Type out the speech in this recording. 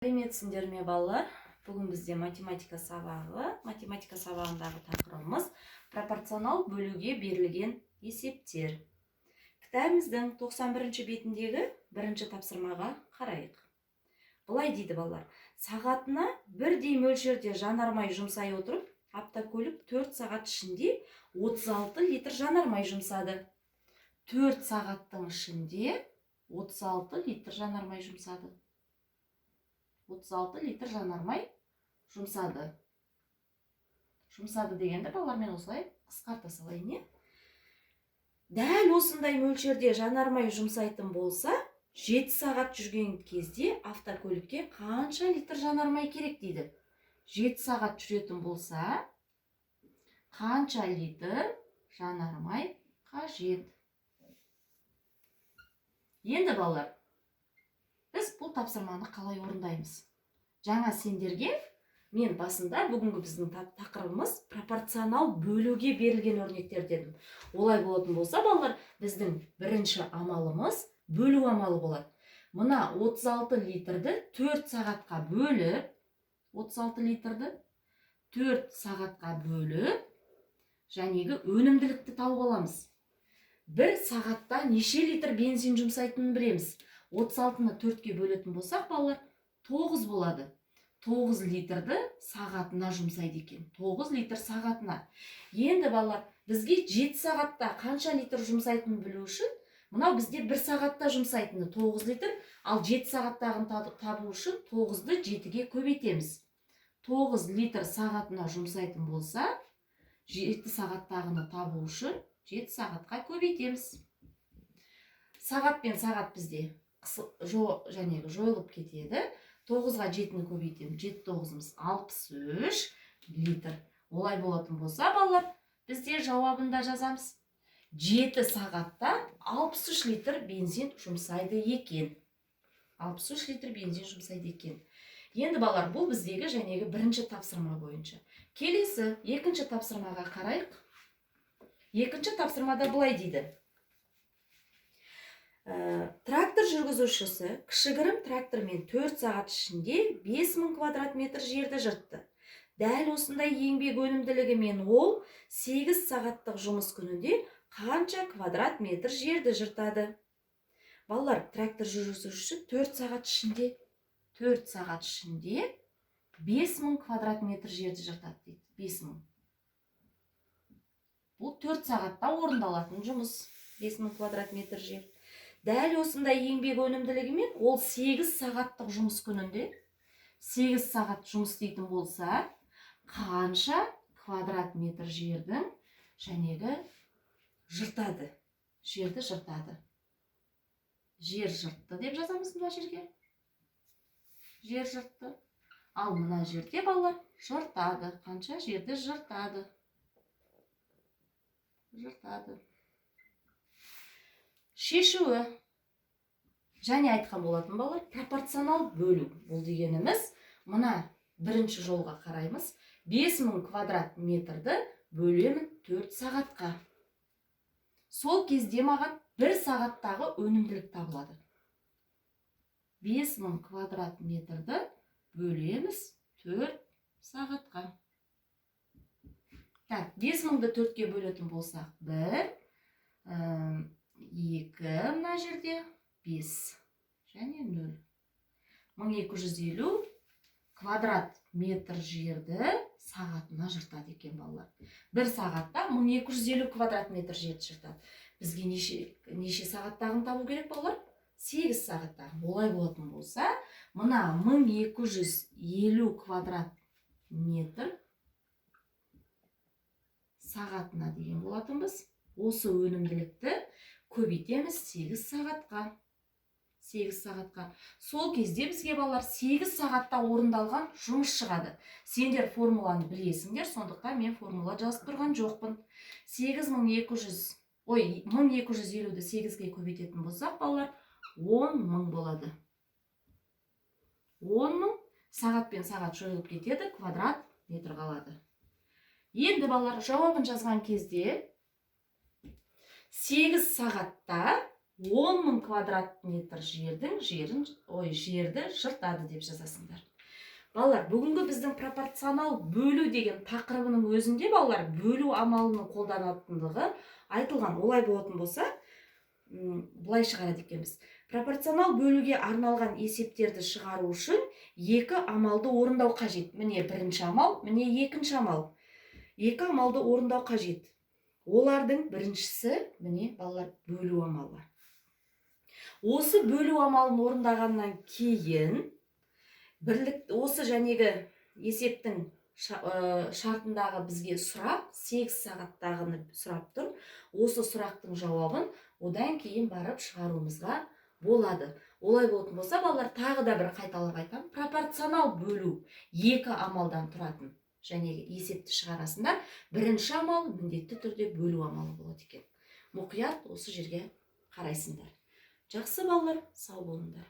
Сәлеметсіңдер ме, балалар! Бүгін бізде математика сабағы. Математика сабағындағы тақырыбымыз: пропорционал бөлуге берілген есептер. Кітабымыздың 91 бетіндегі бірінші тапсырмаға қарайық. Былай дейді, балалар: сағатына бірдей мөлшерде жанармай жұмсай отырып, автокөлік 4 сағат ішінде 36 литр жанармай жұмсады. 4 сағаттың ішінде 36 литр жанармай жұмсады. 36 литр жанармай жұмсады. Жұмсады дегенді, балалар, мен осылай қысқарта салайын, иә. Дәл осындай мөлшерде жанармай жұмсайтын болса, 7 сағат жүрген кезде автокөлікке қанша литр жанармай керек дейді. 7 сағат жүретін болса, қанша литр жанармай қажет? Енді, балалар, біз бұл тапсырманы қалай орындаймыз? Жаңа сендерге мен басында бүгінгі біздің тақырыбымыз пропорционал бөлуге берілген өрнектер дедім. Олай болатын болса, балалар, біздің бірінші амалымыз бөлу амалы болады. Мына 36 литрді 4 сағатқа бөліп, 36 литрді 4 сағатқа бөліп, жәнегі өнімділікті тауып аламыз. Бір сағатта неше литр бензин жұмсайтынын білеміз. 36-ны 4-ке бөлетін болсақ, балалар, 9 болады. 9 литрді сағатына жұмсайды екен. 9 литр сағатына. Енді, балалар, бізге 7 сағатта қанша литр жұмсайтынын білу үшін, мынау бізде 1 сағатта жұмсайтыны 9 литр, ал 7 сағаттағын табу үшін 9-ды 7-ге көбейтеміз. 9 литр сағатына жұмсайтын болса, 7 сағаттағыны табу үшін 7 сағатқа көбейтеміз. Сағат пен сағат бізде жәнегі жойылып кетеді. 9-ға 7-ні көбейтемін. 7 тоғызымыз 63 литр. Олай болатын болса, балалар, бізде жауабында жазамыз: 7 сағатта 63 литр бензин жұмсайды екен. 63 литр бензин жұмсайды екен. Енді, балалар, бұл біздегі жәнегі бірінші тапсырма бойынша. Келесі екінші тапсырмаға қарайық. Екінші тапсырмада былай дейді: Трактор жүргізушісі кішігірім трактормен 4 сағат ішінде 5000 квадрат метр жерді жыртты. Дәл осындай еңбек өнімділігімен ол 8 сағаттық жұмыс күнінде қанша квадрат метр жерді жыртады? Балалар, трактор жүргізушісі 4 сағат ішінде, 4 сағат ішінде 5000 квадрат метр жерді жыртады дейді. 5000. Бұл 4 сағатта орындалатын жұмыс. 5000 квадрат метр жер. Дәл осындай еңбек өнімділігімен ол 8 сағаттық жұмыс күнінде, 8 сағат жұмыс істейтін болса, қанша квадрат метр жердің жәнегі жыртады? Жерді жыртады. Жер жыртты деп жазамыз мына жерге. Жер жыртты. Ал мына жерде, балалар, жыртады. Қанша жерді жыртады? Жыртады. Шешуі. Және айтқан болатын, балалар, пропорционал бөлу. Бұл дегеніміз, мына бірінші жолға қараймыз. 5000 квадрат метрді бөлемін 4 сағатқа. Сол кезде маған бір сағаттағы өнімділік табылады. 5000 квадрат метрді бөлеміз 4 сағатқа. Так, 5000-ды 4-ке бөлетін болсақ, 1, 2, мына жерде 5 және 0. 1250 квадрат метр жерді сағатына жыртады екен, балалар. Бір сағатта 1250 квадрат метр жерді жыртады. Бізге неше сағаттағын табу керек, балалар? 8 сағаттағын. Олай болатын болса, мына 1250 квадрат метр сағатына деген болатынбыз. Осы өнімділікті көбейтеміз 8 сағатқа. 8 сағатқа. Сол кезде бізге, балалар, 8 сағатта орындалған жұмыс шығады. Сендер формуланы білесіңдер, сондықтан мен формула жазып тұрған жоқпын. 8200, ой, 1250-ді 8-ге көбейтетін болсақ, балалар, 10 000 болады. 10 000. Сағат пен сағат жойылып кетеді, квадрат метр қалады. Енді, балалар, жауабын жазған кезде 8 сағатта 10 мың квадрат метр жердің жерін, ой, жерді жыртады деп жазасыңдар. Балалар, бүгінгі біздің пропорционал бөлу деген тақырыбының өзінде, балалар, бөлу амалының қолданатындығы айтылған. Олай болатын болса, былай шығарады екенбіз: пропорционал бөлуге арналған есептерді шығару үшін екі амалды орындау қажет. Міне, бірінші амал, міне, екінші амал. Екі амалды орындау қажет. Олардың біріншісі, міне, балалар, бөлу амалы. Осы бөлу амалын орындағаннан кейін бірлік осы жәнегі есептің шартындағы бізге сұрақ 8 сағаттағыны сұрап тұр. Осы сұрақтың жауабын одан кейін барып шығаруымызға болады. Олай болатын болса, балалар, тағы да бір қайталап айтамын: пропорционал бөлу екі амалдан тұратын және есепті шығарасыңдар. Бірінші амал міндетті түрде бөлу амалы болады екен. Мұқият осы жерге қарайсыңдар. Жақсы, балалар, сау болыңдар.